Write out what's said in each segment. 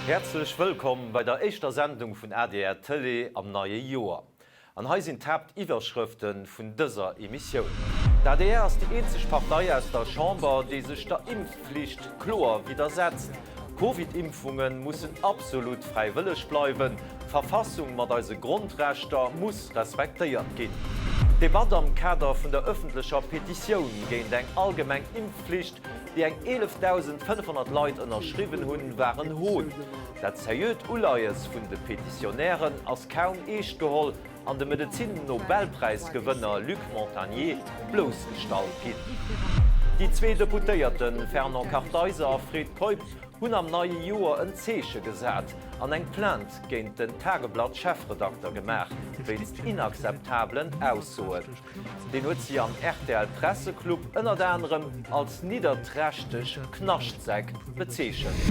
Häerzlech wëllkomm bei der éischter Sendung vun adr Tëlee am neie Joer. An hei sinn d'Haaptiwwerschrëfte vun dëser Emissioun. D'adr ass déi eenzeg Partei aus der Chamber, déi sech der Impfflicht kloer widdersetzt. Covid-Impfunge mussen absolut fräiwëlleg bleiwen. D'Verfassung mat eise Grondrechter muss respektéiert ginn. D'Debatt am Kader vun der ëffentlecher Petitioun géint eng allgemeng Impfflicht, déi eng 11.500 Leit ënnerschriwwen hunn, war en Hohn. Dat seriöt Uleies vun de Petitionnairen ass kaum eescht geholl an de Medezin-Nobelpräisgewënner Luc Montagnier bloussgestallt ginn. Déi zwee Deputéierte Fernand Kartheiser a Fred Keup hunn am neie Joer en Zeeche gesat an eng Plainte géint den Tageblatt-Chefredakter gemaach, wéinst inakzeptabelen Aussoen. Deen huet si am RTL-Presseclub ënnert anerem als nidderträchteg Knaschtsäck bezeechent.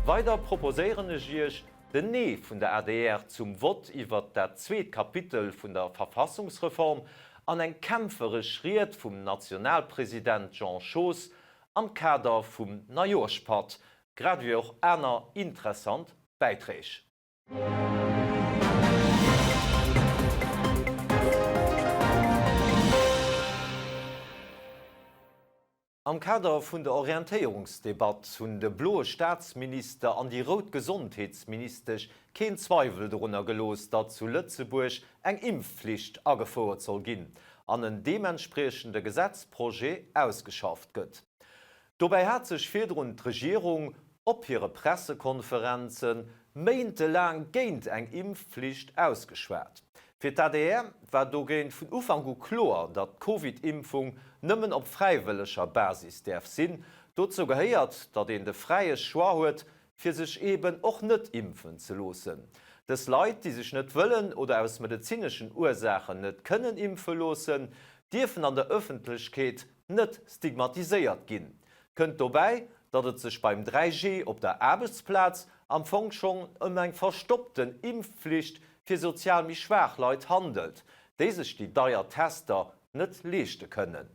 Weider proposéieren ech Iech, den Nee vun der adr zum Vott iwwert dat zweet Kapitel vun der Verfassungsreform an eng kämpferesch Ried vum Nationalpresident Jean Schoos am Kader vum Neijooschpatt, grad ewéi och aner interessant Bäiträg. Am Kader vun der Orientéierungsdebatt hunn de bloe Staatsminister an déi rout Gesondheetsministesch keen Zweiwel dorunner gelooss, datt zu Lëtzebuerg eng Impfflicht agefouert soll ginn an en deementspriechende Gesetzprojet ausgeschafft gëtt. Dobäi hat sech virdrun d'Regierung op hire Pressekonferenze méintelaang géint eng Impfflicht ausgeschwat. Fir d'ADR war dogéint vun Ufank u kloer, datt d'Covid-Impfung nëmmen op fräiwëlleger Basis däerf sinn. Dozou gehéiert, datt een de fräie Choix huet, fir sech eeben och net impfen ze loossen. Dës Leit, déi sech net wëllen oder aus medezineschen Ursaachen net kënnen impfe loossen, dierfen an der Ëffentlechkeet net stigmatiséiert ginn. Kënnt dobäi, datt et sech beim 3G op der Aarbechtsplaz am Fong schonn ëm eng verstoppten Impfflicht fir sozial méi schwaach Leit handelt, déi sech déi deier Tester net leeschte kënnen.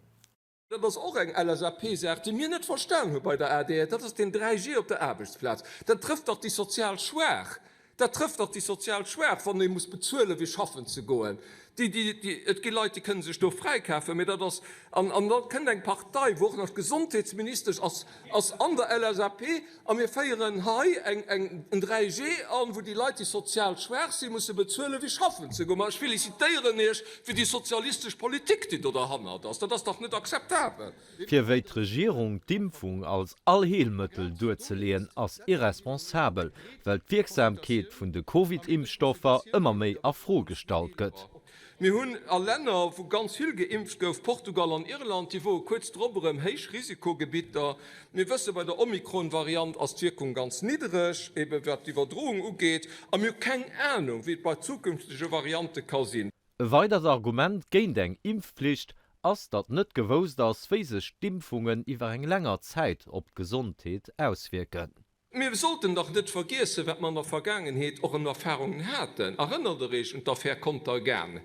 Dat ass och eng LSAP-Saach, déi mir net verstan hu bei der adr, dat ass deen 3G op der Aarbechtsplaz. Dat trëfft dach déi sozial Schwaach. Dat trëfft dach déi sozial Schwaach, wann ee muss bezuelen, fir schaffen ze goen. Déi, déi, déi, et gi Leit, déi kënne sech do fräikafen, mä dat ass, an, an da kënnt eng Partei, wou och nach d'Gesondheetsministesch ass, ass an der LSAP, a mir féieren hei eng, eng, en 3G an, wou déi Leit, déi sozial schwaach sinn, musse bezuelen, fir schaffen ze goen. Ma ech felicitéieren Iech fir déi sozialistesch Politik, déi do derhannert ass. Dat ass dach net akzeptabel! Fir wéi d'Regierung d'Impfung als Allheelmëttel duerzeleeën, ass irresponsabel, well d'Wierksamkeet vun de Covid-Impfstoffer ëmmer méi a Fro gestallt gëtt. Mir hunn a Länner, wou ganz vill geimpft gouf, Portugal an Irland, déi woe kuerz drop erëm Héichrisikogebitter. Mir wësse bei der Omikron-Variant ass d'Wierkung ganz niddereg, ebe wat d'Iwwerdroung ugeet, a mir hu keng Anung, wéi et bei zukünftege Variante ka sinn. E weidert Argument géint eng Impfflicht ass, datt net gewousst ass, wéi sech d'Impfungen iwwer eng länger Zäit op d'Gesondheet auswierken. Mir sollten dach net vergiessen, wat mer an der Vergaangenheet och un Erfahrungen haten. Erënnert Der Iech un d'Affär Contergan,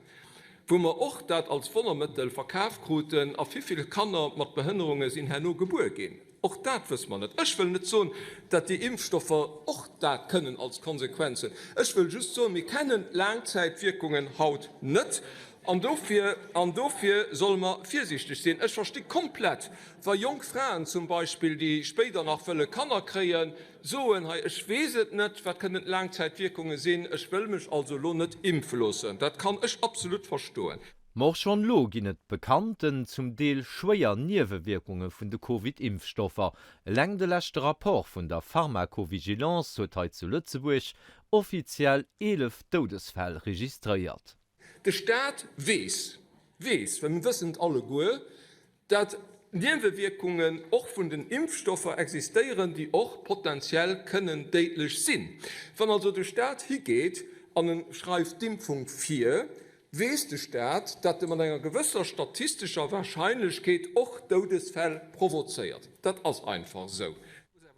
wou mer och dat als Wonnermëttel verkaf kruten a vivill Kanner mat Behënnerunge sinn herno gebuer ginn? Och dat wësse mer net. Ech wëll net soen, dat déi Impfstoffer och dat kënnen als Konsequenz hunn. Ech wëll just soen, mir kennen d'Laangzäitwierkungen haut net an dofir, an dofir solle mer virsiichteg sinn. Ech versti komplett, wa jonk Fraen zum Beispill, déi spéider nach wëlle Kanner kréien, soen, hei ech weess et net, wat kënnen d'Laangzäitwierkunge sinn, ech wëll mech also elo net impfe loossen. Dat kann ech absolut verstoen. Ma och schonn elo ginn et bekannten, zum Deel schwéier Niewewierkunge vun de Covid-Impfstoffer. Eleng de leschte Rapport vun der Pharmacovigilance huet hei zu Lëtzebuerg offiziell 11 Doudesfäll registréiert. De Staat weess, weess, well mir wëssen et alleguer, dat Niewewierkungen och vun den Impfstoffer existéieren, déi och potenziell kënnen déidlech sinn. Wann also de Staat higeet an e schreift d'Impfung vir, weess de Staat, dat e mat enger gewësser statistescher Warscheinlechkeet och Doudesfäll provozéiert. Dat ass einfach esou.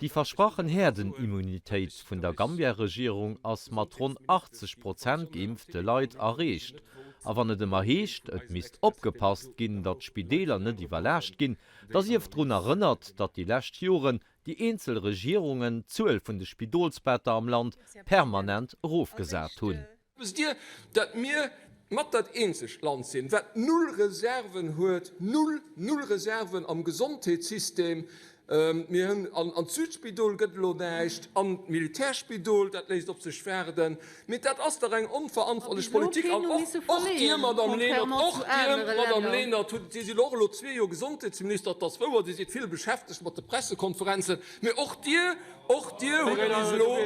Déi versprachen Häerdenimmunitéit vun der Gambia-Regierung ass mat ronn 80 Prozent geimpfte Leit erreecht. A wann et ëmmer heescht, et misst opgepasst ginn, datt d'Spideeler net iwwerlaascht ginn, da sief drun erënnert, datt déi lescht Joren. déi eenzel Regierungen d'Zuel vun de Spidolsbetter am Land permanent erofgesat hunn. Wësst Dir, datt mir mat dat eenzegt Land sinn, wat null Reserven huet, null, null Reserven am Gesondheetssystem? Mir hunn, an d'Südspidol gëtt elo näischt, an d'Militärspidol, dat léisst op sech waarden. Mee dat ass dach eng onverantwortlech Politik. An och, och Dir, Madamm Lenert, och Dir, Madamm Lenert, hutt, Dir sidd och elo zwee Joer Gesondheetsminister, et ass wouer, Dir sidd vill beschäftegt mat de Pressekonferenzen, mee och Dir, Och Dir hutt bis elo,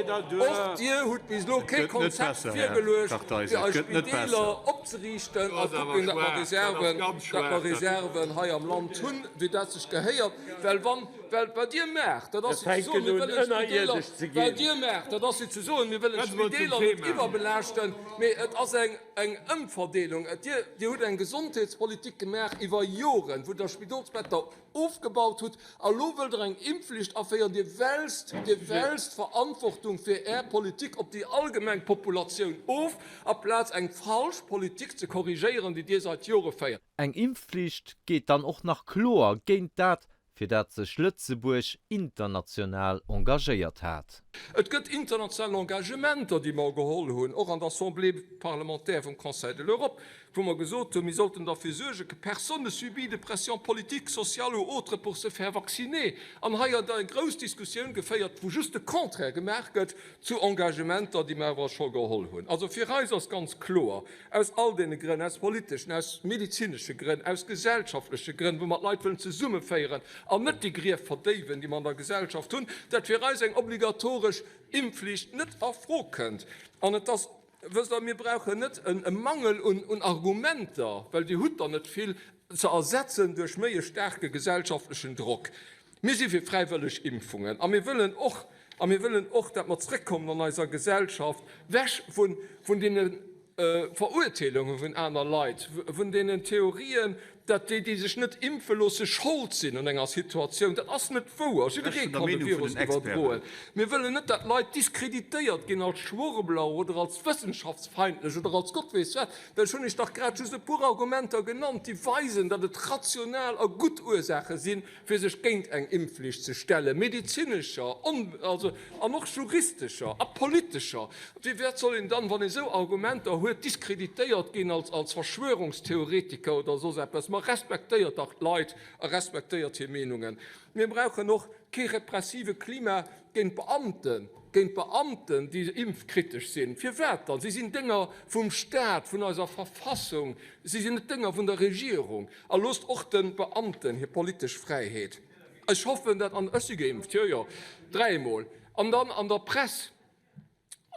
och Dir hutt bis elo kee Konzept virgeluecht, fir eis Spideeler opzeriichten a kucken, datt mer Reserven, datt mer Reserven hei am Land hunn, wéi dat sech gehéiert. Well wann, well wat Dir maacht, dat ass jo ze soen, mir wëllen d'Spideeler, wat Dir maacht, dat ass jo ze soen, mir wëllen d'Spideeler net iwwerbelaaschten, mee et ass eng, eng Ëmverdeelung. Dir, Dir hutt eng Gesondheetspolitik gemaach iwwer Joren, wou Der Spidolsbetter ofgebaut hutt, a lo wëllt Der eng Impfflicht aféieren. Dir wälzt, Dir wälzt d'Verantwortung fir Är Politik op déi allgemeng Populatioun of, aplaz eng falsch Politik ze korrigéieren, déi Dir seit Jore féiert. Eng Impfflicht geet dann och nach kloer géint dat, fir dat sech Lëtzebuerg international engagéiert hat. Et gëtt international Engagementer, déi mer geholl hunn, och an der Assemblée parlementaire vum Conseil de l'Europe, wou mer gesot hunn, mir sollten derfir suergen, que personne ne subit de pression politique, sociale ou autre pour se faire vacciner. An hei gëtt eng grouss Diskussioun geféiert, wou just de Contraire gemaach gëtt zu Engagementer, déi mer awer scho geholl hunn. Also fir eis ass ganz kloer, aus all deene Grënn, aus politeschen, aus medezinesche Grënn, aus gesellschaftleche Grënn, wou mer d'Leit wëllen zesummeféieren an net déi Grief verdéiwen, déi mer an der Gesellschaft hunn, dat fir eis eng obligatoresch Impfflicht net a Fro kënnt. An et ass Wësst Der, mir brauchen net e Mangel un Argumenter, well Dir hutt der net vill, ze ersetzen duerch méi e staarke gesellschaftlechen Drock. Mir si fir fräiwëlleg Impfungen a mir wëllen och, a mir wëllen och, dat mer zrëckkommen an eiser Gesellschaft, wech vun deene Verurteelunge vun aner Leit, vun deenen Theorien, dat déi, déi sech net impfe loosse, Schold sinn un enger Situatioun. Dat ass net wouer. Jidderee kann de Virus iwwerdroen. Mir wëllen net, dat Leit diskreditéiert ginn als Schwurbler oder als wëssenschaftsfeindlech oder als Gott weess wat. Well ech hunn Iech dach grad just e puer Argumenter genannt, déi weisen, datt et rational a gutt Ursaache sinn, fir sech géint eng Impfflicht ze stellen, medezinescher also an och juristescher a politescher. Wéi wat soll een dann, wann ee sou Argumenter huet, diskreditéiert ginn als als Verschwörungstheoretiker oder soss eppes? Ma respektéiert dach d'Leit a respektéiert hir Meenungen. Mir brauchen och kee repressive Klima géint Beamten, géint Beamten, déi impfkritesch sinn. Firwat dann? Si sinn Dénger vum Staat, vun eiser Verfassung, si sinn net Dénger vun der Regierung. A loosst och de Beamten hir politesch Fräiheet. Ech hoffen dat, an ech si geimpft, jo, jo, dräimol. An dann an der Press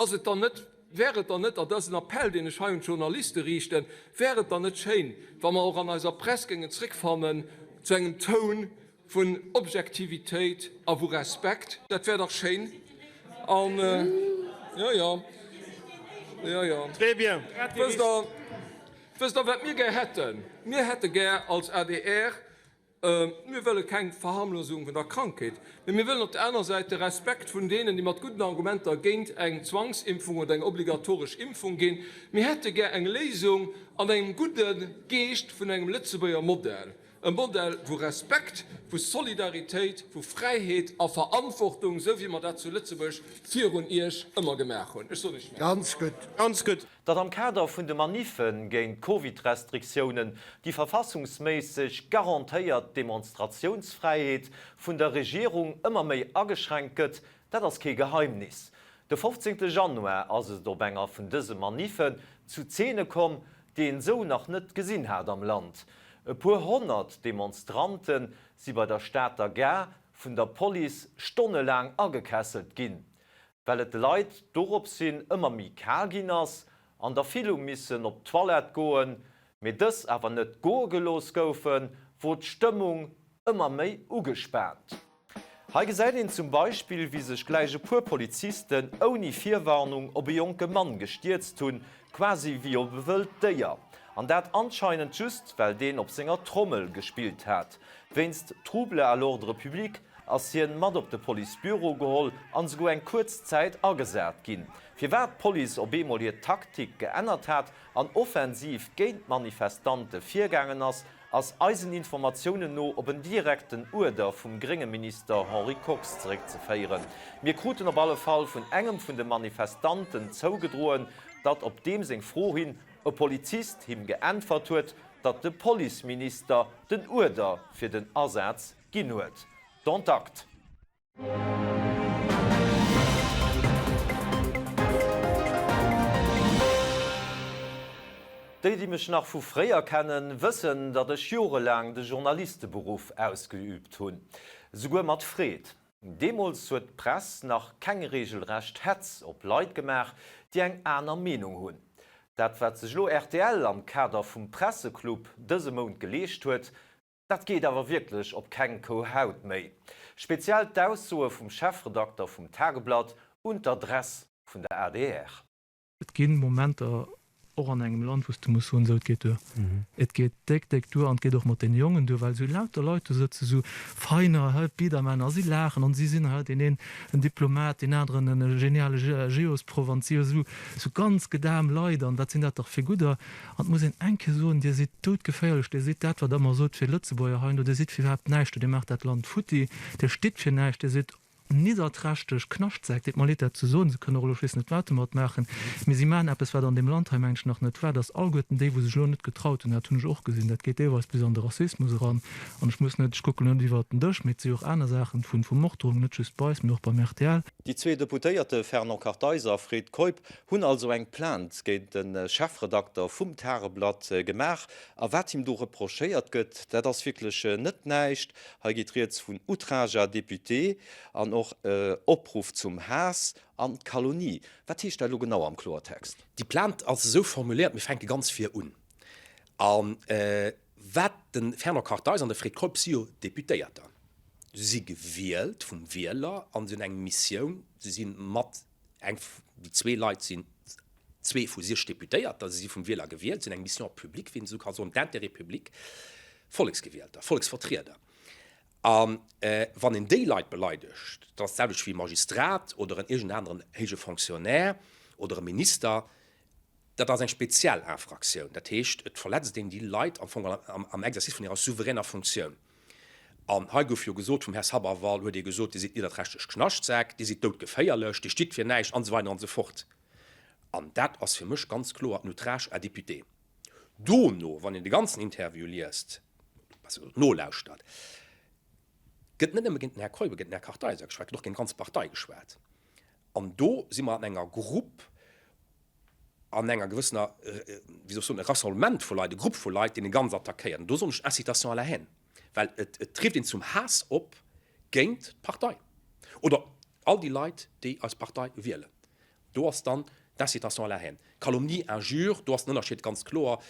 ass et dann net, wär et dann net, an dat ass en Appell, deen ech hei un d'Journaliste riichten, wär et dann net schéin, wa mer och an eiser Press géingen zréckfannen zu engem Toun vun Objektivitéit a vu Respekt? Dat wär dach schéin. An, jo, jo, jo, jo. Wësst Der, Wësst Der, wat mir gär hätten? Mir hätte gär als adr, mir wëlle keng Verharmlosung vun der Krankheet, mä mir wëllen op der anerer Säit de Respekt vun deenen, déi mat gudden Argumenter géint eng Zwangsimpfung oder eng obligatoresch Impfung ginn. Mir hätte gär eng Léisung an engem gudde Geescht vun engem Lëtzebuerger Modell. E Modell vu Respekt, vu Solidaritéit, vu Fräiheet a Verantwortung, esou wéi mer dat zu Lëtzebuerg virun Iech ëmmer gemaach hunn. Ech soen Iech Merci. Ganz gutt. Ganz gutt. Datt am Kader vun de Maniffe géint d'Covid-Restriktiounen déi verfassungsméisseg garantéiert Demonstratiounsfräiheet vun der Regierung ëmmer méi ageschränkt gëtt, dat ass kee Geheimnis. De 15 Januar ass et op enger vun dëse Maniffen zu Zeene komm, déi een esou nach net gesinn hat am Land. E puer 100 Demonstrante si bei der Stater Gare vun der Police stonnelaang agekesselt ginn. Well et de Leit doropshin ëmmer méi kal ginn ass an der vill hu missen op d'Toilette goen, mee dës awer net goe gelooss goufen, wor d'Stëmmung ëmmer méi ugespaant. Hei gesäit een zum Beispill, wéi sech gläich e puer Polizisten ouni Virwarnung op e jonke Mann gestierzt hunn, quasi wéi op e wëllt Déier. An dat anscheinend just, well deen op senger Trommel gespillt hat. Wéinst Trouble à l'ordre public ass hien mat op de Policebüro geholl an esouguer eng kuerz Zäit agesat ginn. Firwat d'Police op eemol hir Taktik geännert hat an offensiv géint d'Manifestante virgaangen ass, ass eisen Informatiounen no op en direkten Uerder vum grénge Minister Henri Kox zeréckzeféieren. Mir kruten op alle Fall vun engem vun de Manifestanten zougedroen, datt op deem seng Fro hin e Polizist him geäntwert huet, datt de Policeminister den Uerder fir den Asaz ginn huet. Dont acte. Déi, déi mech nach vu fréier kennen, wëssen, datt ech jorelaang de Journalisteberuff ausgeüübt hunn. Souguer mat Freed. Deemools huet d'Press nach keng regelrecht Hetz op Leit gemaach, déi eng aner Meenung hunn. Dat, wat sech elo rtl am Kader vum Presseclub dëse Mount geleescht huet, Dat geet awer wierklech op keng Kou Haut méi. Speziell d'Aussoe vum Chefredakter vum Tageblatt un d'Adress vun der adr. Et gi Momenter, och an engem Land, wou s de muss soen, esou, et geet duer. Et geet déck, déck duer an et geet och mat deene Jongen duer, well esou lauter Leit do sëtzen, esou feiner, hä, Biedermänner, a si laachen an si sinn, hä, deen een en Diplomat, deen aneren e geniale Geosproff an et si jo esou, esou ganz gedam Leit an wat sinn dat dach fir Gudder. An et muss een eng Kéier soen, Dir sidd doudgeféierlech, Dir sidd dat, wat Der ëmmer sot fir Lëtzebuerger heindo, Dir sidd fir iwwerhaapt näischt do, Dir maacht dat Land futti, Dir stitt fir näischt, Dir sidd nidderträchteg Knaschtsäck. Deet mer leed, dat ze soen, se kënnen och elo ech weess net wat domat maachen, mee si maachen eppes, wat an deem Land hei, meng ech, nach net war, dass alleguerten déi, wou sech elo net getraut hunn, dat hunn ech och gesinn, dat geet deelweis bis an de Rassismus eran, an ech muss net, ech kucken elo net iwwert den Dësch, mee et si jo och aner Saachen vu Morddrohungen, net just bei eis, mee och beim rtl. Déi zwee Deputéierte Fernand Kartheiser a Fred Keup hunn also eng Plainte géint de Chefredakter vum Tageblatt gemaach. A wat him do reprochéiert gëtt, dat ass wierklech net näischt. Hei geet rieds vun Outrage à député an och Opruff zum Haass an Calomnie. Wat heescht dat elo genau am Kloertext? Déi Plainte ass esou formuléiert, mir fänke ganz vir un. A wat de Fernand Kartheiser an de Fred Keup si jo Deputéierter. Si si gewielt vum Wieler an si hunn eng Missioun. Si si mat eng, déi zwee Leit sinn zwee vu siech Deputéierter, si si vum Wieler gewielt, si hunn eng Mission publique, wéi een esou ka soen, d'intérêt public, Volleksgewielter, Volleksvertrieder. A wann een déi Leit beleidegt, dat ass d'selwecht wéi e Magistrat oder en iergend aneren héije Fonctionnaire oder e Minister, Dat ass eng speziell Infraktioun. Dat heescht, et verletzt een déi Leit am Fong am Exercice vun hirer souveräner Funktioun. An hei gouf jo gesot, vum Här Saberwal huet ee gesot, Dir sidd nidderträchteg Knaschtsäck, Dir sidd doudgeféierlech, Dir stitt fir näischt an esou weider an esou fort. An dat ass fir mech ganz kloer en Outrage à député. Dono, wann een de ganzen Interview liest, besser gesot nolauschtert, gëtt net nëmme géint den Här Keup a géint den Här Kartheiser geschwat, gëtt och géint d'ganz Partei geschwat. An do si mer an enger Grupp, an enger gewëssener, wéi soll ech soen, e Rassemblement vu Leit, e Grupp vu Leit, deen e ganz attackéiert. An do soen ech Incitation à la haine, well et et rifft een zum Haass op géint d'Partei oder all déi Leit, déi eis Partei wielen. Do ass dann d'Incitation à la haine. Calomnie, Injure, do ass den Ënnerscheed ganz kloer,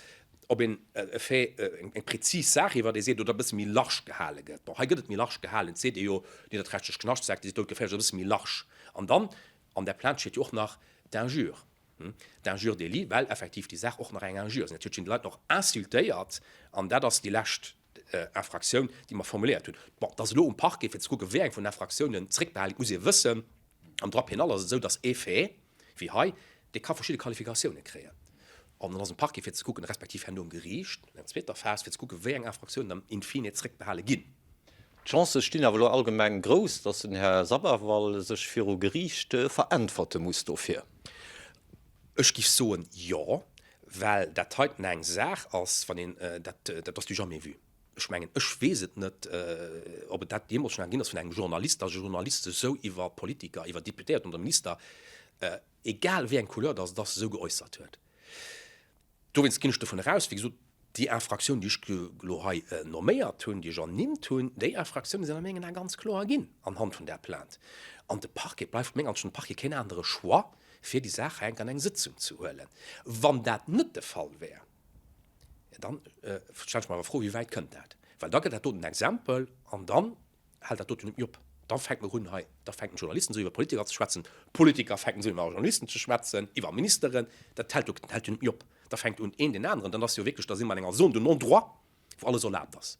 ob een e Fait, eng prezis Saach iwwert ee seet oder e bësse méi large gehale gëtt. Bon, hei gëtt et méi large gehalen, et seet ee jo, nidderträchteg Knaschtsäck, déi si doudgeféierlech, ass e bësse méi large. An dann, an där Plainte steet jo och nach d'Injure, d'Injure délit, well effektiv déi Saach och nach eng Injure ass. Natierlech sinn déi Leit och insultéiert an dat ass déi lescht Infraktioun, déi mer formuléiert hunn. Bon, et ass elo um Parquet, fir ze kucken, wéi eng vun den Infraktiounen zréckbehale ginn. Et muss ee wëssen, am Droit pénal ass et esou, dass ee Fait, wéi hei, dee ka verschidde Qualifikatioune kréien. An dann ass um Parquet fir ze kucken, respektiv herno um Geriicht, an enger zweeter Phas, fir ze kucken, wéi eng Infraktiounen dann in fine zréckbehale ginn. D'Chancë stinn awer elo allgemeng grouss, datt den Här Sabberwall sech viru Geriicht veräntwerte muss dofir. Ech géif soen, jo, well dat heiten eng Saach ass, wann een dat, dat ass du jamais vu. Ech mengen, ech weess et net, ob et dat jeemools schonn ginn ass vun engem Journalist, datt e Journalist sech esou iwwer Politiker, iwwer Deputéierten oder Minister, egal wéi eng Couleur datt et ass, esou geäussert huet. Dowéinst ginn ech dovun eraus, wéi gesot, déi Infraktioun, déi ech elo hei nomméiert hunn, déi ech ernimmt hunn, déi Infraktiounen sinn a mengen Ae ganz kloer ginn anhand vun där Plainte. An de Parquet, bleift meng Ansicht no, de Parquet keen anere Choix, fir déi Saach hei enk an eng Sëtzung ze huelen. Wann dat net de Fall wär, Dann stellen ech mer awer d'Fro, Wéi wäit kënnt dat? Well da gëtt dat doten en Exempel an dann hält dat doten net méi op. Da fänkt mer un hei, da fänken d'Journalisten esou iwwer Politiker ze schwätzen, d'Politiker fänken esou iwwer Journalisten ze schwätzen, iwwer Ministeren. Dat hält jo, hält jo net méi op. Da fänkt un een deen aneren, dann ass jo wierklech, da si mer an enger Zone de non-droit, wou alles erlaabt ass.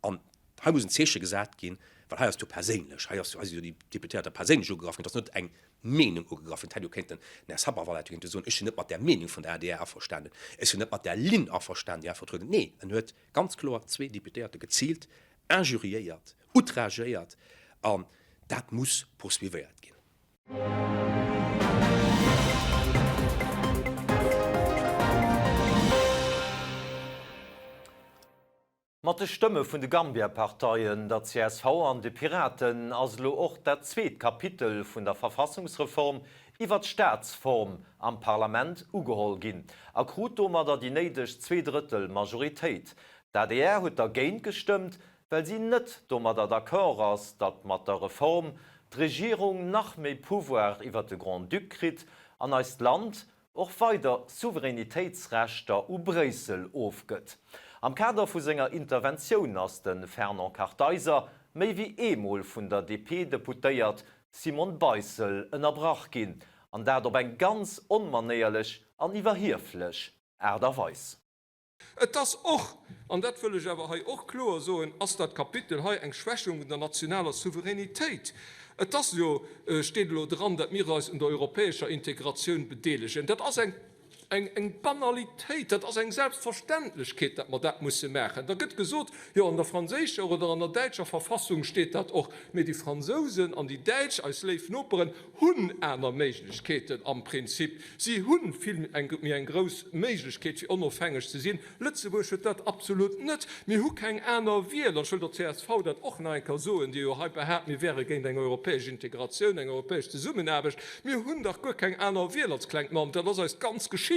An. Hei muss en Zeeche gesat ginn, well hei ass et jo perséinlech, hei ass jo, hei si jo déi Deputéierter perséinlech ugegraff ginn, et ass net eng Meenung ugegraff ginn. Et hätt jo kéinten, den Här Sabberwall hätt jo kéinte soen, ech sinn net mat där Meenung vun der adr averstanen, ech sinn net mat där Linn averstanen, déi hei vertrueden gëtt. Nee, en huet ganz kloer zwee Deputéierte geziilt injuriéiert, outragéiert an dat muss poursuivéiert ginn. Mat de Stëmme vun de Gambia-Parteien, der csv an de Piraten ass elo och dat zweet Kapitel vun der Verfassungsreform iwwer d'Staatsform am Parlament ugeholl ginn a krut domadder déi néideg Zweedrëttel-Majoritéit. D'adr huet dergéint gestëmmt, well si net domadder d'accord ass, datt mat der Reform d'Regierung nach méi Pouvoir iwwer de Grand-Duc kritt an eist Land och weider Souveränitéitsrechter u Bréissel ofgëtt. Am Kader vu senger Interventioun ass de Fernand Kartheiser méi wéi eemol vun der DP-Deputéiert Simone Beissel ënnerbrach ginn, an dat op eng ganz onmanéierlech an iwwerhieflech Aart a Weis. Et ass och, an dat wëll ech awer hei och kloer soen, ass dat Kapitel hei eng Schwächung vun der nationaler Souveränitéit. Et ass jo, steet elo dran, dat mir eis un der europäescher Integratioun bedeelegen. Dat ass eng, eng, eng Banalitéit, dat ass eng Selbstverständlechkeet, dat mer dat musse maachen. Da gëtt gesot, jo an der franséischer oder an der däitscher Verfassung steet dat och. Mee déi Fransousen an déi Däitsch, eis léif Noperen, hunn aner Méiglechkeeten am Prinzip. Si hu vill méi eng grouss Méiglechkeet, fir onofhängeg ze sinn. Lëtzebuerg huet dat absolut net. Mir hu keng aner Wiel. An ech wëll der csv dat och nach eng Kéier soen, déi jo hei behaapt, mir wäre géint eng europäesch Integratioun, eng europäesch Zesummenaarbecht. Mir hunn dach guer keng aner Wiel als klengt Land. Dat ass eis ganz Geschicht.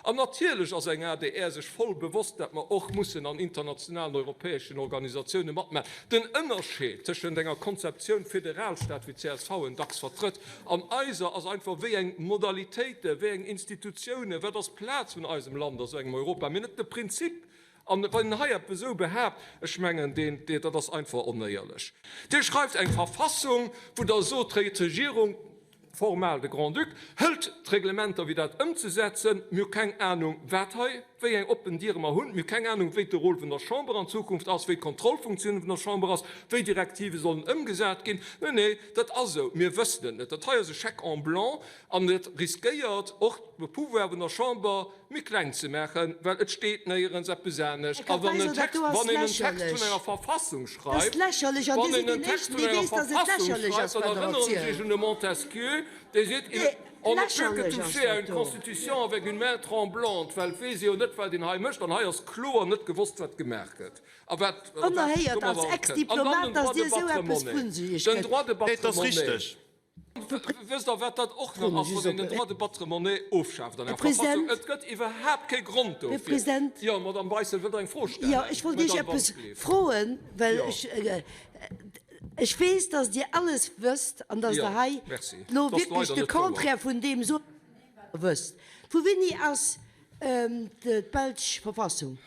An natierlech ass eng adr sech voll bewosst, dat mer och mussen an internationalen europäeschen Organisatioune matmaachen. Den Ënnerscheed tëschent enger Konzeptioun Federalstaat, wéi d'CSV en dacks vertrëtt, an eiser ass einfach, wéi eng Modalitéiten, wéi eng Institutiounen, wat ass d'Plaz vun eisem Land a sou engem Europa, mee net de Prinzip. An wann een hei eppes esou behaapt, ech mengen, deen, dat ass einfach onéierlech. Dir schreift eng Verfassung, wou Der sot, d'Regierung, formal de Grand-Duc, hëlt d'Reglementer wéi dat ëmzesetzen. Mir hu keng Anung wat hei, wéi eng oppen Diere mer hunn. Mir hu keng Anung wéi de Rôle vun der Chamber an Zukunft ass, wéi d'Kontrollfunktioun vun der Chamber ass, wéi Direktive sollen ëmgesat ginn. Nee, nee, dat ass esou, mir wëssen et net. Dat hei ass e Chèque en blanc an et riskéiert och de Pouvoir vun der Chamber méi kleng ze maachen, well et steet néierens eppes anescht. A wann en Text, wann een en Text vun enger Verfassung schreift, wann een en Text vun enger Verfassung schreift, dann erënneren ech Iech un de Montesquieu, dee seet, On ne peut que toucher à une Constitution avec une main tremblante, well et weess ee jo net, wat een hei mécht. An hei ass kloer net gewosst, wat gemaach gëtt a wat domadder kënnt. An dann den Droit de battre monnaie. Den Droit de battre monnaie. Wësst Der, wat dat och nach ass, wann een den Droit de battre monnaie ofschaaft an enger Verfassung? Et gëtt iwwerhaapt kee Grond dofir. Jo, Madamm Beissel, wëllt Der eng Fro stellen? Jo, ech wollt Iech eppes froen, well ech weess, dass Dir alles wësst an dass Der hei elo wierklech de Contraire vun deem sot, wat Der wësst. Vu wéini ass d'belsch Verfassung?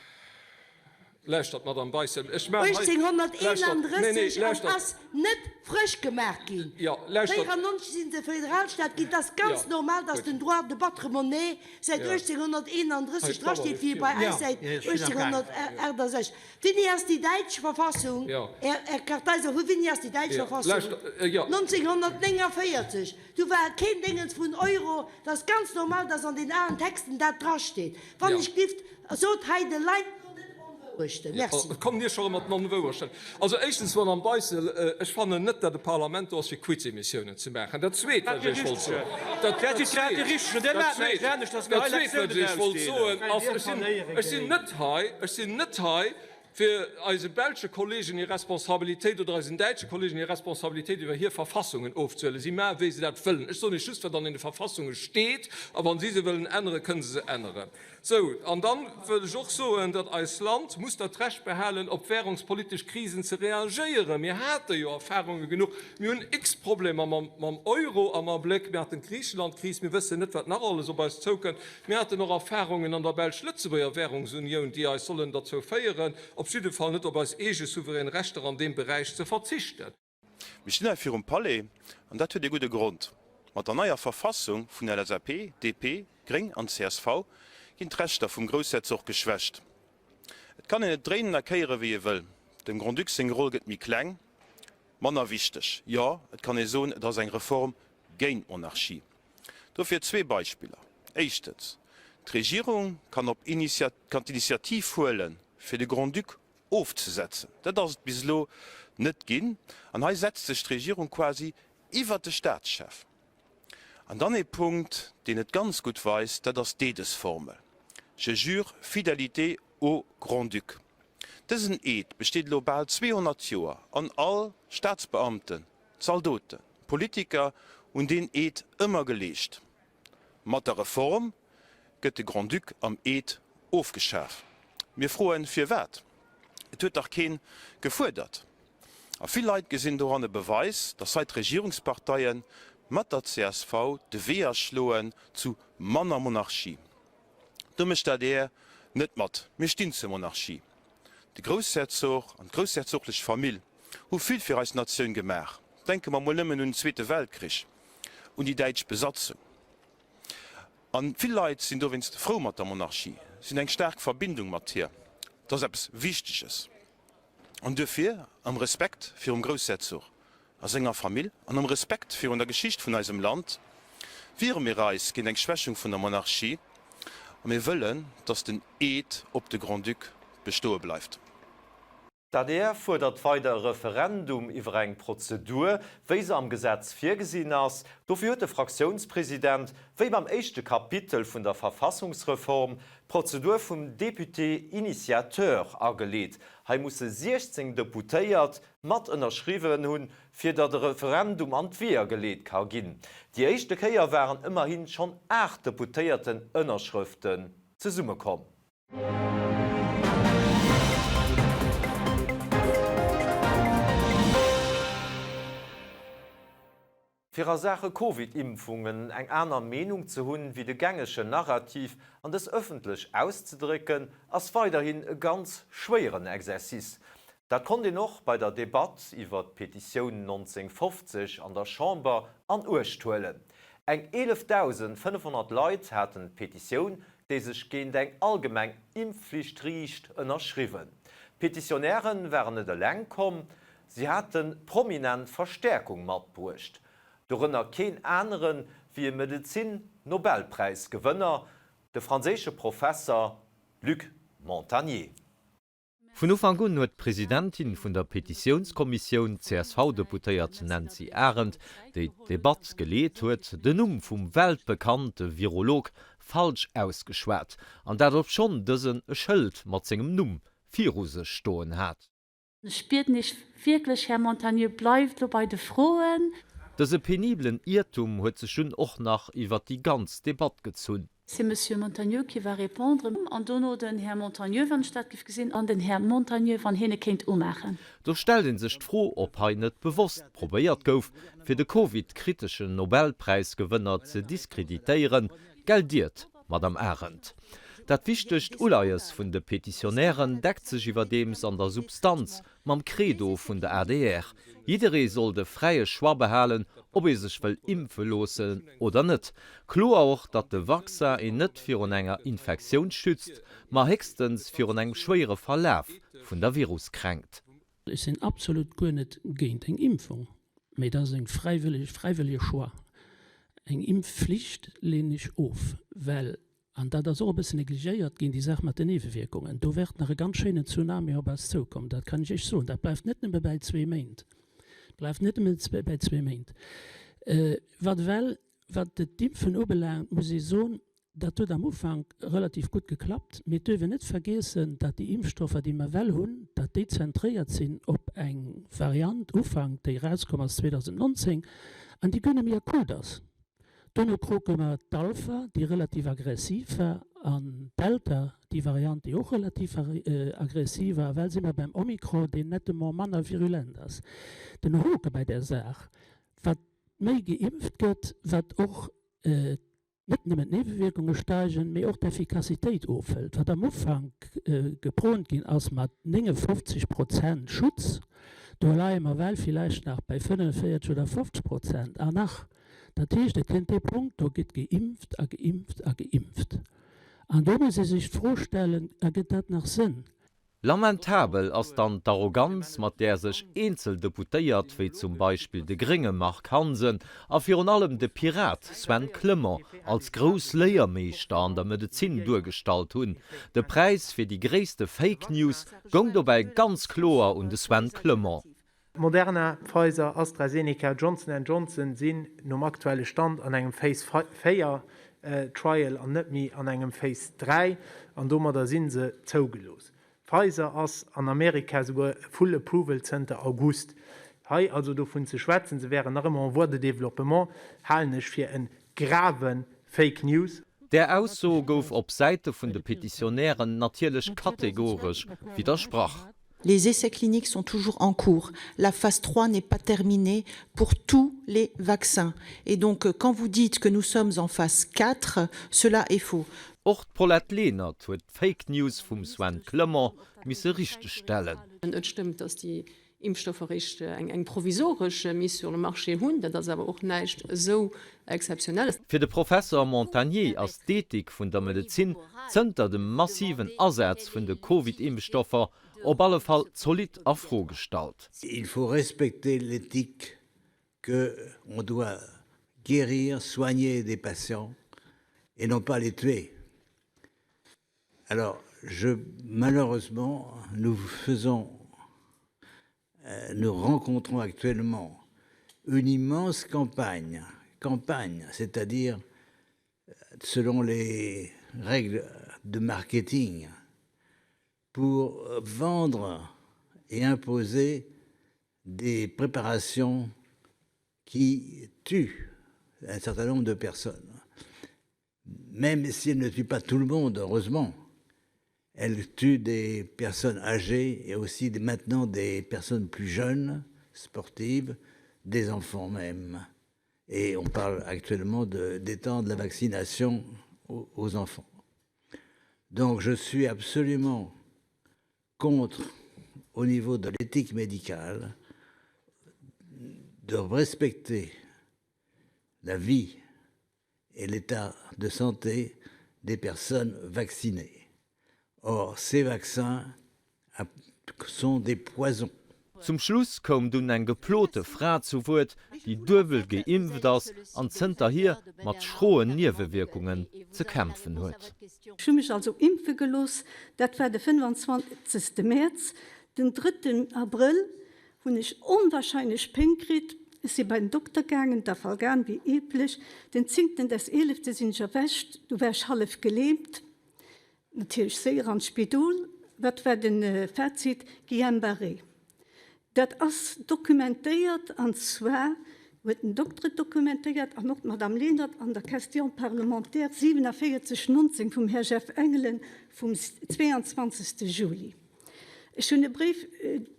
Lauschtert, Madamm Beissel, ech maachen hei. 1831 an ass net frësch gemaach ginn. 94 si se Föderalstaat ginn. Et ass ganz normal, datt den Droit de battre monnaie säit 1831 drasteet, wéi e bei eis säit 1868. Wéini ass déi däitsch Verfassung, Här Kartheiser, vu wéini ass déi däitsch Verfassung? 1949. Do war keen Déngens vun Euro. Et ass ganz normal, datt an den alen Texten dat drasteet. Wann ech gift, sot hei de Leit elo net Onwourechten. Merci. Kommt Dir scho erëm mat den Onwourechten. Also éischtens, Madame Beissel, ech fannen net, datt e Parlament do ass, fir Quiz-Emissiounen ze maachen. Dat Zweet, wat ech Iech wollt soen, dat Zweet, dat Zweet, wat ech Iech wollt soen, ass, ech sinn, ech sinn net hei, ech sinn net hei, fir eise belsche Kollegen hir Responsabilitéit oder eisen däitsche Kollegen hir Responsabilitéit iwwer hir Verfassungen ofzehuelen. Si maache wéi se dat wëllen. Ech soen Iech just, wat an deene Verfassunge steet, a wa si se wëllen änneren, kënne se se änneren. Sou, an da wëll ech och soen, datt eist Land muss dat Recht behalen, op währungspolitesch Krisen ze reagéieren. Mir hate jo Erfahrunge genuch. Mir hunn x Problemer mam Euro am Abléck. Mir haten d'Griichelandkris. Mir wëssen net, wat nach alles op eis zoukënnt. Mir haten och Erfahrungen an der belsch-lëtzebuerger Währungsunioun, déi eis sollen derzou féieren, op jidde Fall net op eis eege souverän Rechter an deem Beräich ze verzichten. Mir stinn hei virum Palais, an dat huet ee gudde Grond. Mat der neier Verfassung vun LSAP, DP, Gréng an csv ginn d'Rechter vum Groussherzog geschwächt. Et kann een et dréinen a kéiere wéi ee wëll. Dem Grand-Duc seng Roll gëtt méi kleng, manner wichteg. Jo, et kann ee soen, et ass eng Reform géint d'Monarchie. Dofir zwee Beispiller. Éischtens, d'Regierung kann op kann d'Initiativ huelen, fir de Grand-Duc ofzesetzen. Dat ass et bis elo net ginn. An hei setzt sech d'Regierung quasi iwwert de Staatschef. An dann ee Punkt, deen et ganz gutt weist, dat ass d'Eedesformel, Je jure fidélité au Grand-Duc. Dësen Eed besteet elo bal 200 Joer an all Staatsbeamten, Zaldoten, Politiker hunn deen Eed ëmmer geleescht. Mat der Reform gëtt de Grand-Duc am Eed ofgeschaf. Mir froen, firwat? Et huet dach keen gefuerdert. A vill Leit gesinn doran e Beweis, datt hei d'Regierungsparteie mat der csv de Wee aschloen zu manner Monarchie. Do mécht d'ADR net mat. Mir stinn zur Monarchie. De Groussherzog an d'groussherzoglech Famill hu vill fir eis Natioun gemaach. Denke mer mol nëmmen un den Zweete Weltkrich, un déi däitsch Besatzung. A vill Leit sinn dowéinst frou mat der Monarchie, si hunn eng staark Verbindung mat hir. Dat ass eppes Wichteges. An duerfir, am Respekt virum Groussherzog a senger Famill an am Respekt virun der Geschicht vun eisem Land, wiere mir eis géint eng Schwächung vun der Monarchie a mir wëllen, dass den Eed op de Grand-Duc bestoe bleift. D'adr fuerdert weider e Referendum iwwer eng Prozedur, wéi se am Gesetz virgesinn ass. Dofir huet de Fraktiounspresident, wéi beim éischte Kapitel vun der Verfassungsreform, d'Prozedur vum Député initiateur ageleet. Hei musse 16 Deputéiert mat ënnerschriwwen hunn, fir datt e Referendum an d'Weeër geleet ka ginn. Déi éischte Kéier waren ëmmerhi schonn 8 Deputéierten-Ënnerschrëften zesummekomm. Fir a Saache Covid-Impfungen eng aner Meenung ze hunn, wéi de gängegen Narrativ, an dës ëffentlech auszedrécken, ass weiderhin e ganz schwéieren Exercice. Dat konnt een och bei der Debatt iwwer d'Petitioun 1950 an der Chamber an Uecht huelen. Eng 11.500 Leit haten d'Petitioun, déi sech géint eng allgemeng Impfflicht riicht, ënnerschriwwen. D'Petitionäre waren net eleng komm, si hate prominent Verstäerkung matbruecht, dorënner keen anere wéi e Medezin-Nobelpräis-Gewënner, de franséische Professer Luc Montagnier. Vun Ufank un huet d'Presidentin vun der Petitiounskommissioun, d'CSV-Deputéiert Nancy Arendt, déi d'Debatt geleet huet, den Numm vum weltbekannte Virolog falsch ausgeschwat, an dat obschonn dësen e Schëld mat sengem Numm viru sech stoen hat. Ech bieden Iech wierklech, Här Montagnier, bleift elo bei de Froen. Dëse penibelen Iertum huet sech dunn och nach iwwer déi ganz Debatt gezunn. C'est Monsieur Montagnier qui va répondre, an dono den Här Montagnier, wann ech dat géif gesinn, an den Här Montagnier, wann hien e kéint umaachen. Do stellt ee sech d'Fro, ob hei net bewosst probéiert gouf, fir de Covid-kriteschen Nobelpräisgewënner ze diskreditéieren, Geldiert, Madame Arendt. Dat wichtegt Uleies vun de Petitionären deckt sech iwwerdeems an der Substanz mam Credo vun der adr, Jidderee soll de fräie Choix behalen, ob ee sech wëll impfe loossen oder net. Kloer och, datt de Vaccin een net virun enger Infektioun schützt, ma héchstens virun engem schwéiere Verlaf vun der Viruskränkt. Ech sinn absolut guer net géint eng Impfung, mee dat ass eng fräiwëlleg, fräiwëllege Choix. Eng Impfflicht leenen ech of, well An dat ass och e bëssen negligéiert ginn, déi Saach mat den Niewewierkungen. Do wäert nach e ganz schéinen Tsunami op eis zoukommen, dat kann ech Iech soen. Dat bleift net nëmme bäi zwee Méint, bleift net nëmme bäi zwee Méint. Wat ewell, wat d'Impfen ubelaangt, muss ee soen, dat huet am Ufank relativ gutt geklappt. Mee et duerf een net vergiessen, datt déi Impfstoffer, déi mer ewell hunn, datt déi zentréiert sinn op eng Variant Ufank, déi erauskomm ass 2019 an déi guer net méi akut ass. Dono krute mer d'Alpha, déi relativ aggressiv war, an d'Delta, déi Variant, déi och relativ aggressiv war. Ewell si mer beim Omikron, deen nettement manner virulent ass. Den Hoke bei där Saach, wat méi geimpft gëtt, wat och net nëmmen d'Niewewierkunge steigen, mee och d'Effikassitéit ofhëlt. Wat am Ufank gepront ginn ass mat 59 Prozent Schutz, do leie mer ewell villäicht nach bei 45 oder 50 Prozent. An nach Dat heescht, et kënnt dee Punkt, do gëtt geimpft a geimpft a geimpft. An do muss ee sech d'Fro stellen, Ergëtt dat nach Sënn? Lamentabel ass dann d'Arroganz, mat där sech eenzel Deputéiert, wéi zum Beispill de grénge Marc Hansen a virun allem de Pirat Sven Clement als grouss Léiermeeschter an der Medezin duergestallt hunn. De Präis fir déi gréisste Fake News goung dobäi ganz kloer un de Sven Clement. Moderna, Pfizer, AstraZeneca, Johnson and Johnson sinn nom aktuelle Stand an engem Phase 4 Trial an net méi an engem Phase 3 an domadder si se zougelooss. Pfizer ass an Amerika souguer full approval zënter August. Hei also dovun ze schwätzen, se wären nach ëmmer en voie de développement, halen ech fir e grave Fake News. Där Ausso gouf op Säite vun de Petitionären natierlech kategoresch widdersprach. Les essais cliniques sont toujours en cours. La phase 3 n'est pas terminée pour tous les vaccins. Et donc, euh, quand vous dites que nous sommes en phase 4, cela est faux. Och d'Paulette Lenert huet d'Fake News vum Sven Clement misse richtegstellen. Et stëmmt, datt déi Impfstoffer eréischt eng provisoresch Mise sur le marché hunn. Dat ass awer och näischt esou Exzeptionelles. Fir de Professer Montagnier ass d'Ethik vun der Medezin zënter dem massiven Asaz vun de Covid-Impfstoffer op alle Fall zolidd a Fro gestallt. Il faut respecter l'éthique que on doit guérir, soigner des patients et non pas les tuer. Alors je malheureusement nous faisons euh, nous rencontrons actuellement une immense campagne campagne c'est-à-dire selon les règles de marketing pour vendre et imposer des préparations qui tuent un certain nombre de personnes. Même si elles ne tuent pas tout le monde, heureusement, elles tuent des personnes âgées et aussi maintenant des personnes plus jeunes, sportives, des enfants même. Et on parle actuellement d'étendre la vaccination aux, aux enfants. Donc je suis absolument contre, au niveau de l'éthique médicale, de respecter la vie et l'état de santé des personnes vaccinées. Or, ces vaccins sont des poisons. Zum Schluss koum dunn eng geplote Fra zu Wuert, déi duebel geimpft ass an zënterhier mat schroen Niewewierkungen ze kämpfen huet. Ech hu mech also impfe gelooss, dat war de 25. Mäerz. Den drëtten Abrëll hunn ech onwahrscheinlech Péng kritt. Ech si bei den Dokter gaangen, Dafalgan wéi üblech. Den zéngten des eelefte sinn ech erwächt, du war ech hallef gelähmt. Natierlech séier an d'Spidol. Wat war de Fazit? Guillain-Barré. Dat ass dokumentéiert, an zwar huet den Dokter et dokumentéiert an och d'Madame Lenert an der Question parlementaire 47 19 vum Här Jeff Engelen vum 22. Juli. Ech hunn e Bréif,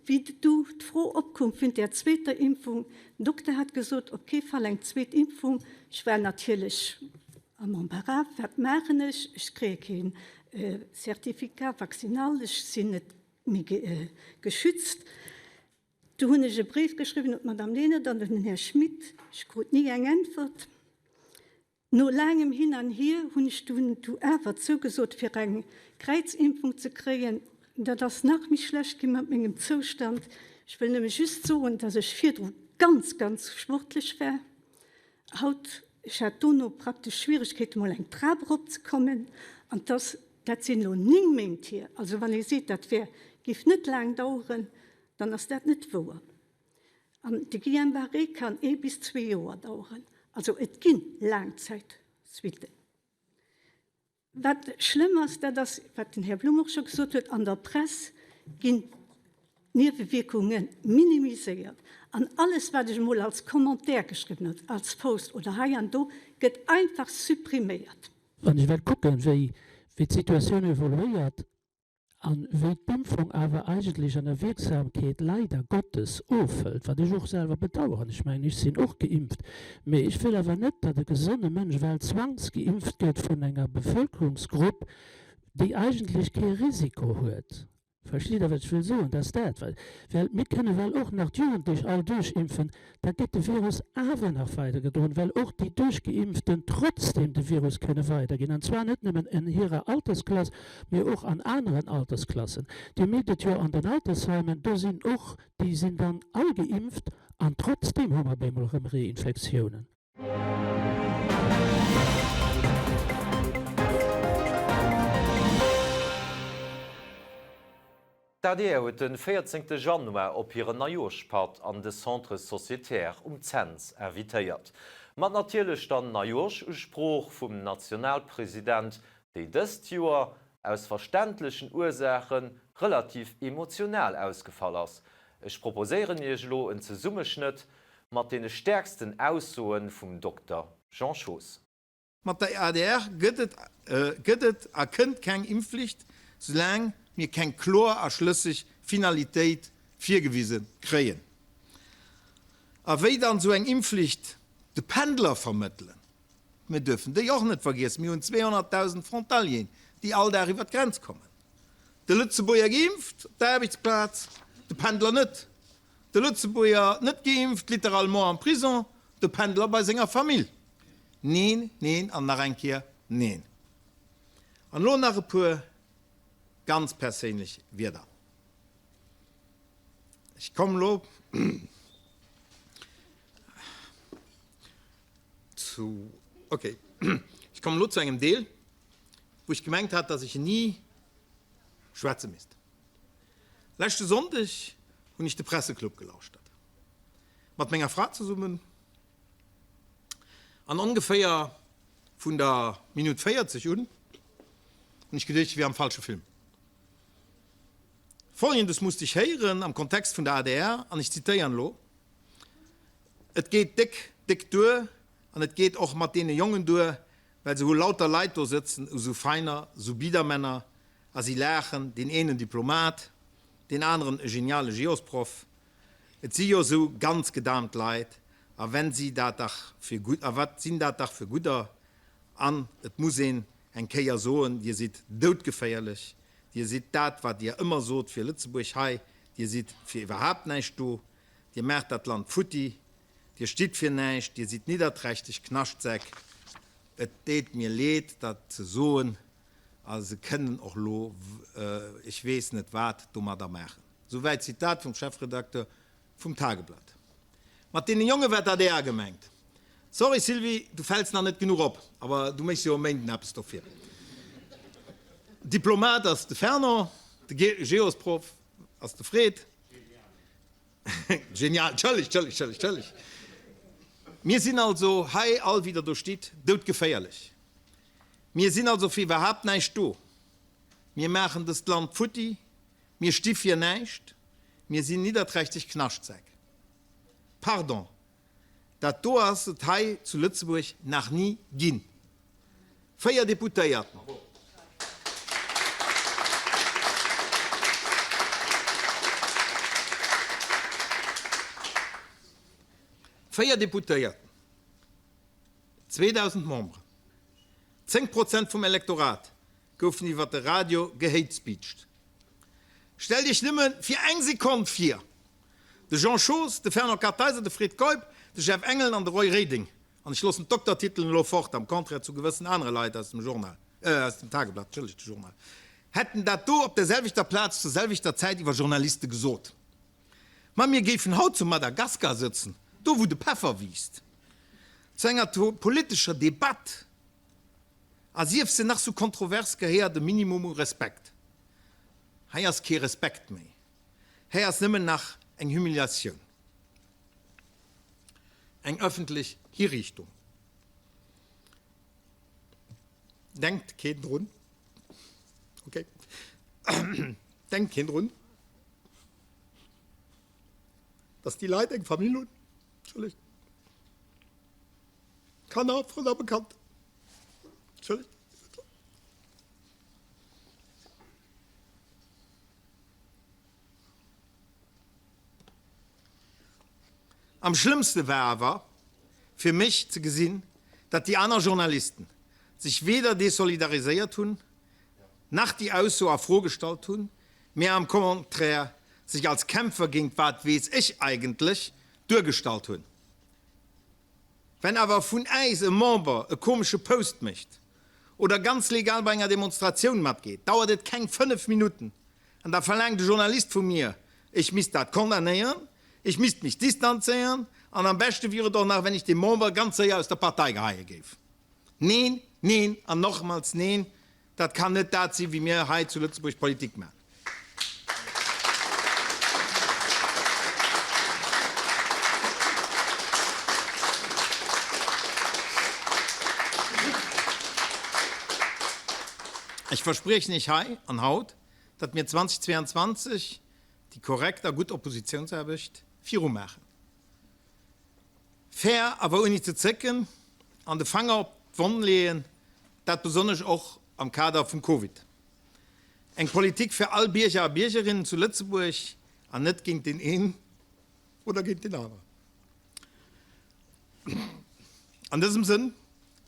wéi du d'Fro opkoum vun där zweeter Impfung, den Dokter hat gesot, op kee Fall eng zweet Impfung. Ech war natierlech am Embarras, wat maachen ech, ech kréie kee Certificat vaccinal, ech sinn net méi geschützt. Du hunn ech e Bréif geschriwwen un d'Madame Lenert an un den Här Schmit, ech krut ni eng Äntwert. No laangem Hin an Hier hunn ech dunn du awer zougesot fir eng Kräizimpfung ze kréien. Dat ass nach méi schlecht gi mat mengem Zoustand. Ech wëll nëmme just soen, dass ech virdru ganz, ganz sportlech war. Haut, ech hat dono praktesch Schwieregkeete mol eng Trap erop ze kommen an dass, dat sinn elo 9 Méint hier, also wann ee seet dat wär, géif net laang daueren, dann ass dat net wouer. An de Guillain-Barré kann ee bis zwee Joer daueren. Also et gi Laangzäitsuitten. Wat schlëmm ass, dat ass, wat den Här Blum och scho gesot huet, an der Press ginn d'Niewewierkunge minimiséiert. An alles, wat ech emol als Commentaire geschriwwen hunn, als Post oder hei an do, gëtt einfach suppriméiert. Wann ech well kucken, wéi d'Situatioun evoluéiert, A wéi d'Impfung awer eigentlech an der Wierksamkeet leider Gottes ofhëlt, wat ech och selwer bedauern, ech mengen, ech sinn och geimpft, mee ech wëll awer net, datt e gesonne Mënsch well zwangsgeimpft gëtt vun enger Bevölkerungsgrupp, déi eigentlech kee Risiko huet. Verstitt Der, wat ech wëll soen? Dat ass dat, well, well mir kënne well och nach d'Jugendlech all duerchimpfen, da gëtt de Virus awer nach weidergedroen, well och déi Duerchgeimpften trotzdem de Virus kënne weiderginn, an zwar net nëmmen en hirer Altersklass, mee och an aneren Altersklassen. Dir mierkt et jo an den Altersheimen, do sinn och, déi sinn dann all geimpft an trotzdem hu mer op eemol erëm Reinfektiounen. D'adr huet de 14 Januar op hiren Neijooschpatt an de Centre Sociétaire um Cents invitéiert. Mat natierlech der Neijooschusprooch vum Nationalpresident, déi dëst Joer, aus verständlechen Ursaachen, relativ emotional ausgefall ass. Ech proposéieren Iech elo en Zesummeschnëtt mat deene stäerksten Aussoe vum Dokter Jean Schoos. Mat der adr gëtt et gëtt et a kënnt keng Impfflicht, soulaang mir keng kloer a schlësseg Finalitéit virgewise kréien. A wéi dann esou eng Impfflicht de Pendler vermëttelen? Mir duerfen déi och net vergiessen, mir hunn 200.000 Frontalieren, déi all Dag iwwer d'Grenz kommen. De Lëtzebuerger geimpft op der Aarbechtsplaz, de Pendler net. De Lëtzebuerger net geimpft, littéralement am Prison, de Pendler bei senger Famill. Neen, neen an nach eng Kéier neen. An elo nach e puer ganz perséinlech Wierder. Ech kommen elo zu, okay, ech kommen elo zu engem Deel, wou ech gemengt hat, dass ech ni schwätze misst. Leschte Sonndeg hunn ech de Presseclub gelauschtert. Mat menger Fra zesummen. An ongeféier vun der Minutt 40 un hunn ech geduecht, ech wier am falsche Film. Folgendes musst ech héieren am Kontext vun der adr, an ech zitéieren elo, Et geet déck, déck duer an et geet och mat deene Jongen duer, well se hu lauter Leit do sëtzen, esou feiner, esou Biedermänner, A si laachen, deen een en Diplomat, deen aneren e geniale Geosproff. Et si jo sou ganz gedaamt Leit, a wenn si dat dach fir gutt, a wat sinn dat dach fir gudder? An et muss een eng Kéier soen, Dir sidd doudgeféierlech, Dir sidd dat, wat Dir ëmmer sot fir Lëtzebuerg hei, Dir sidd fir iwwerhaapt näischt do, Dir maacht dat Land futti, Dir stitt fir näischt, Dir sidd nidderträchteg Knaschtsäck. Et deet mir leed, dat ze soen, A se kënnen och lo ech weess net wat domadder maachen. Souwäit d'Zitat vum Chefredakteur vum Tageblatt. Mat deene Jonge war d'ADR gemengt. Sorry Sylvie, du fäls nach net genuch op, awer du méchs jo e Méinden eppes dofir. Diplomat ass de Fernand, de Geosproff ass de Fred. Genial, tschëlleg, tschëlleg, tschëlleg, tschëlleg. Mir sinn also hei all, wéi der do stitt, doudgeféierlech. Mir sinn also fir iwwerhaapt näischt do. Mir maachen dëst Land futti, mir sti fir näischt, mir sinn nidderträchteg Knaschtsäck. Pardon, dat do ass et hei zu Lëtzebuerg nach ni ginn. 4 Deputéierten. 4 Deputéierten. 2.000 Memberen, 10 Prozent vum Elektorat goufen iwwer de Radio gehatespeecht. Stellt Iech nëmme fir eng Sekonn vir, de Jean Schoos, de Fernand Kartheiser, de Fred Keup, de Jeff Engelen an de Roy Reding, an ech loossen d'Doktertitelen elo fort, am Contraire zu gewëssen anere Leit aus dem Journal, aus dem Tageblatt, entschëllegt, de Journal, hätten dat do op der selwechter Plaz zur selwechter Zäit iwwer Journaliste gesot. Ma mir géifen haut zu Madagaskar sëtzen, do wou de Peffer wiisst. Zu enger politescher Debatt, a sief se nach sou kontrovers, gehéiert e Minimum u Respekt. Hei ass kee Respekt méi, hei ass nëmmen nach eng Humiliatioun, eng ëffentlech Hiriichtung. Denkt keen drun? Okay. Denkt keen drun, dass déi Leit eng Famill hunn? Entschëllegt. Kanner, Frënn a Bekannter. Entschëllegt. Am schlëmmste war awer fir mech ze gesinn, datt déi aner Journalisten sech weder desolidariséiert hunn, nach déi Ausso a Fro gestallt hunn. mee am Contraire sech als Kämpfer géint wat weess ech eigentlech duergestallt hunn. Wenn awer vun äis e Member e komesche Post mécht oder ganz legal bei enger Demonstratioun matgeet, dauert et keng 5 Minutten an da verlaangt e Journalist vu mir, ech misst dat condamnéieren, ech misst mech distanzéieren an am beschte wier et och nach, wenn ech dee Member ganz séier aus der Partei geheie géif. Neen, neen an nochmals neen, dat kann net dat sinn, wéi mir hei zu Lëtzebuerg Politik maachen. Ech verspriechen Iech hei an haut, datt mir 2022 déi korrekt a gutt Oppositiounsaarbecht virumaachen. Fair, awer ouni ze zécken an de Fanger op d'Wonn leeën, dat besonnesch och am Kader vum Covid. Eng Politik fir all Bierger a Biergerinnen zu Lëtzebuerg an net géint deen een oder géint deen aneren. An dësem Sënn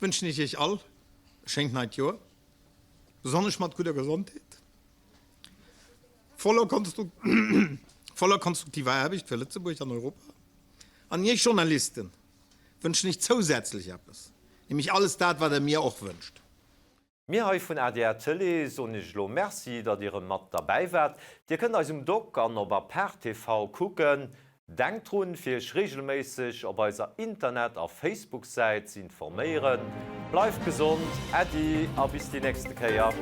wënschen ech Iech all e schéint neit Joer, besonnesch mat gudder Gesondheet, voller konstruktiver Aarbecht fir Lëtzebuerg an Europa. An Iech Journalisten wënschen ech zousätzlech eppes, nämlech alles dat, wat Der mir och wënscht. Mir hei vun adr Tëlee soen Iech elo Merci, datt Dir erëm mat derbäi waart. Dir kënnt eis um Doc an op Apart TV kucken. Denkt drun, fir Iech reegelméisseg op eiser Internet a Facebook-Säit ze informéieren. Bleift gesond, Äddi a bis déi nächste Kéier.